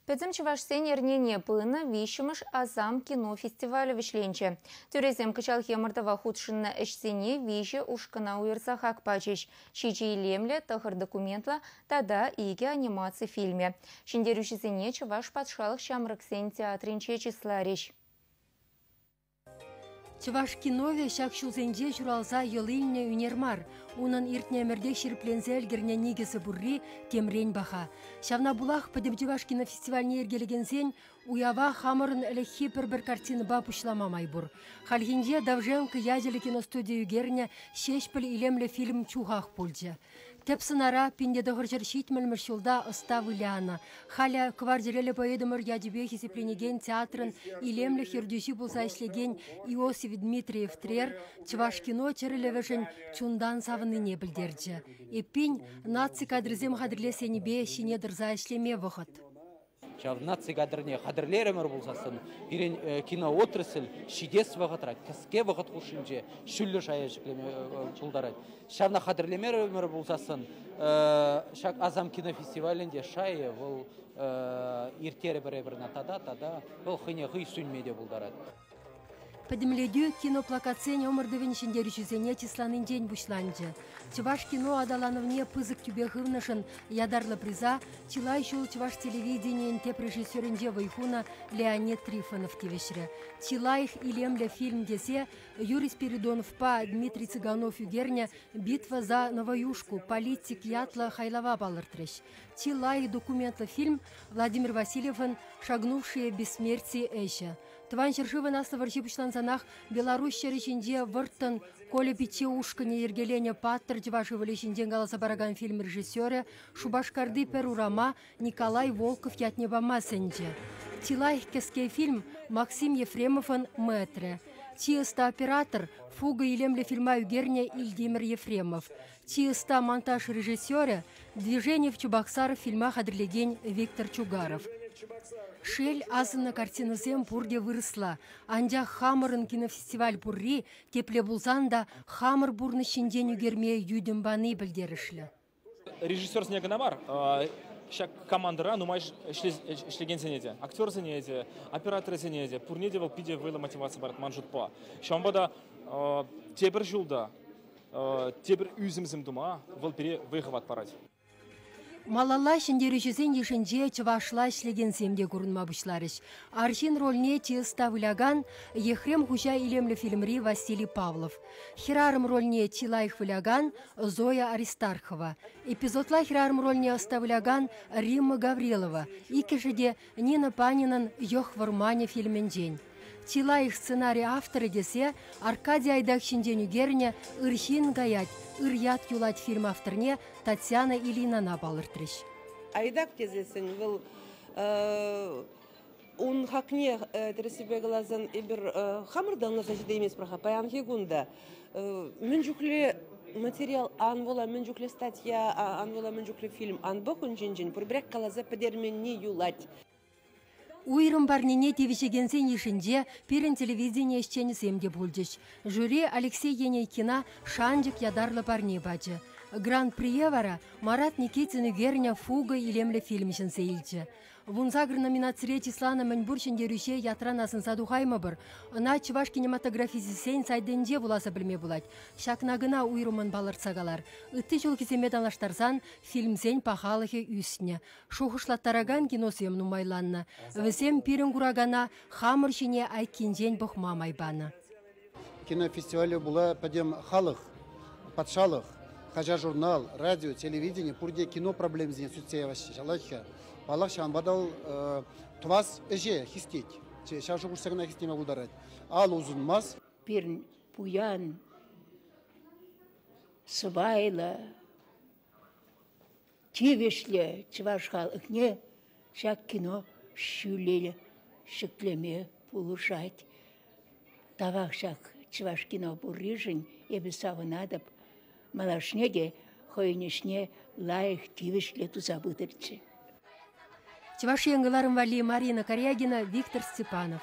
Пӗтӗм чӑвашсен эрнине пынӑ виҫҫӗмӗш «Асам» кино фестивалӗ вӗҫленчӗ. Тӳресем кӑҫалхи ӑмӑртӑва хутшӑннӑ ӗҫсене виҫӗ ушкӑна уйӑрса хак пачӗҫ. Ҫичӗ илемлӗ, тӑхӑр документлӑ тата икӗ анимаци фильмӗ. Ҫӗнтерӳҫӗсене Чӑваш патшалӑх ҫамрӑксен театрӗнче чысларӗҫ. Чӑваш киновӗ ҫак ҫулсенче ҫуралса йӑл илнӗ ӳнер мар. Унӑн иртнӗ ӗмӗртех ҫирӗпленсе ӗлкӗрнӗ никӗсӗ пурри темрен паха. Ҫавна пулах Пӗтӗм чӑваш кинофестивальне йӗркелекенсен уява хамӑрӑн ӗлӗкхи пӗр-пӗр картинӑпа пуҫлама май пур. Хальхинче Довженко ячӗллӗ киностуди ӳкернӗ Ҫеҫпӗл илемлӗ фильм чухах пулчӗ. Тӗп сӑнара 1970-мӗш ҫулта ӑста вылянӑ. Халӗ кӑвар-чӗреллӗ поэтӑмӑр ячӗпе хисепленекен театрӑн илемлӗх ертӳҫи пулса ӗҫлекен Иосиф Дмитриев-Трер Чӑвашкино чӗрӗлӗвӗшӗн чунтан савӑннине пӗлтерчӗ. Эппин, наци кадрӗсем хатӗрлес енӗпе ҫине тӑрса ӗҫлеме вӑхӑт. Ҫав наци кадрне хатӗрлерӗмӗр пулсассӑн пирӗн киноотрасль ҫитес вӑхӑтра, кӗске вӑхӑт хушшинче ҫӳллӗ шая ҫӗклеме пултарать. Ҫавна хатӗрлемерӗмӗр пулсассӑн ҫак Асам кинофестивалӗн те шайӗ вӑл ирттерӗпӗр эпир ӑна тата тата вӑл хӑйне хӑй сӳнме те пултарать. Пӗтӗмлетӳ киноплакатсен ӑмӑртӑвӗн ҫӗнтерӳҫисене чысланинчен пуҫланчӗ. Чӑваш кино аталанӑвне пысӑк тӳпе хывнӑшӑн ятарлӑ приза чылай ҫул чӑваш телевиденийӗн тӗп режиссерӗнче вӑй хунӑ Леонид Трифонов тивӗҫрӗ. Чи лайӑх илемлӗ фильм тесе Юрий Спиридоновпа Дмитрий Цыганов ӳкернӗ «Битва за Новоюшку. Политик» ятлӑ хайлава палӑртрӗҫ. Чи лайӑх документлӑ фильм Владимир Васильевӑн «Шагнувшие бессмертие» ӗҫӗ. Тӑван ҫӗршывӑн Аслӑ вӑрҫи пуҫлансанах Беларуҫ ҫӗрӗ ҫинче вӑрттӑн Коля пичче ушкӑнӗ йӗркеленӗ паттӑр чӑваш ывӑлӗ ҫинчен каласа паракан фильм режиссерӗ Шупашкарти пӗр урама Николай Волков ятне пама сӗнчӗ. Чи лайӑх кӗске фильм Максим Ефремовӑн «Мэтрӗ». Чи ӑста оператор «Фуга» илемлӗ фильма ӳкернӗ Илтимӗр Ефремов. Чи ӑста монтаж режиссерӗ «Движение в Чебоксарах» фильма хатӗрлекен Виктор Чугаров. Шел, асӑннӑ картинӑсем пурте вырӑсла. Анчах хамӑрӑн кинофестиваль пурри тепле пулсан та хамӑр пурнӑҫ ҫинчен ӳкерме йӳтӗм пани пӗлтерӗшлӗ. Режиссерсене кӑна мар, ҫак командӑра нумай ӗҫлекенсене те, актерсене те, операторсене те, пурне те вӑл питӗ вӑйлӑ мотиваци парать ман шутпа. Ҫавӑнпа та тепӗр ҫулта тепӗр ӳсӗмсем тума вӑл пире вӑй-хӑват парать. Малалла ҫӗнтерӳҫӗсен йышӗнче чӑвашла ӗҫлекенсем те курӑнма пуҫларӗҫ. Арҫын рольне чи ӑста вылякан Ехрем хуҫа илемлӗ фильмри Василий Павлов. Хӗрарӑм рольне чи лайӑх вылякан Зоя Аристархова. Эпизодла хӗрарӑм рольне ӑста вылякан Римма Гаврилова. Иккӗшӗ те Нина Панинӑн Йӑх вӑрманӗ фильмӗнчен. Чи лайӑх сценари авторӗ тесе Аркадий Айдак ҫинчен ӳкернӗ Ыр ҫын каять, ыр ят юлать фильм авторне Татьяна Ильинана палӑртрӗҫ. Айдак тесессӗн вӑл ун хакне тӗрӗссипе каласан эпир хамӑр та ӑнланса ҫитейместпӗр-ха паянхи кун та. Мӗн чухлӗ материал ан вула, мӗн чухлӗ статья ан вула, мӗн чухлӗ фильм ан пӑх ун ҫинчен, пурпӗрех каласа пӗтерменни юлать. Уйрӑм парнене тивӗҫекенсен йышӗнче пирӗн телевидени ӗҫченӗсем те пулчӗҫ. Жюри Алексей Енейкина шанчӑк ятарлӑ парне пачӗ. Гран-прие вара Марат Никитин ӳкернӗ «Фуга» илемлӗ фильм ҫӗнсе илчӗ. 18 номинацире чысланӑ мӗнпур ҫӗнтерӳҫе ятран асӑнса тухаймӑпӑр. Ӑна чӑваш кинематографисчӗсен сайтӗнче вуласа пӗлме пулать. Ҫакна кӑна уйрӑммӑн палӑртса калар. Ытти ҫулхисемпе танлаштарсан фильмсен пахалӑхӗ ӳснӗ. Шухӑшлаттаракан киносем нумайланнӑ. Вӗсем пирӗн куракана хамӑр ҫине айккинчен пӑхма май панӑ. Кинофестивале пула пӗтӗм халӑх, патшалӑх, хаҫат-журнал, радио, телевидени пурте кино проблемисене сӳтсе яваҫҫӗ. Ҫалать-ха. Паллах, ҫавӑнпа та вӑл тӑвас ӗҫе хистет. Ҫав шухӑшсем кӑна хистеме пултарать. Ал усӑнмасть. Пирӗн пуян, сӑпайлӑ, тивӗҫлӗ чӑваш халӑхне ҫак кино ҫӳле ҫӗклеме пулӑшать. Тавах ҫак чӑваш кино пурришӗн эпӗ савӑнатӑп. Малашне те хӑйӗн ӗҫне лайӑх тивӗҫлӗ туса пытӑрччӗ. Чӑваш Ен кӑларӑм валли Марина Карягина, Виктор Степанов.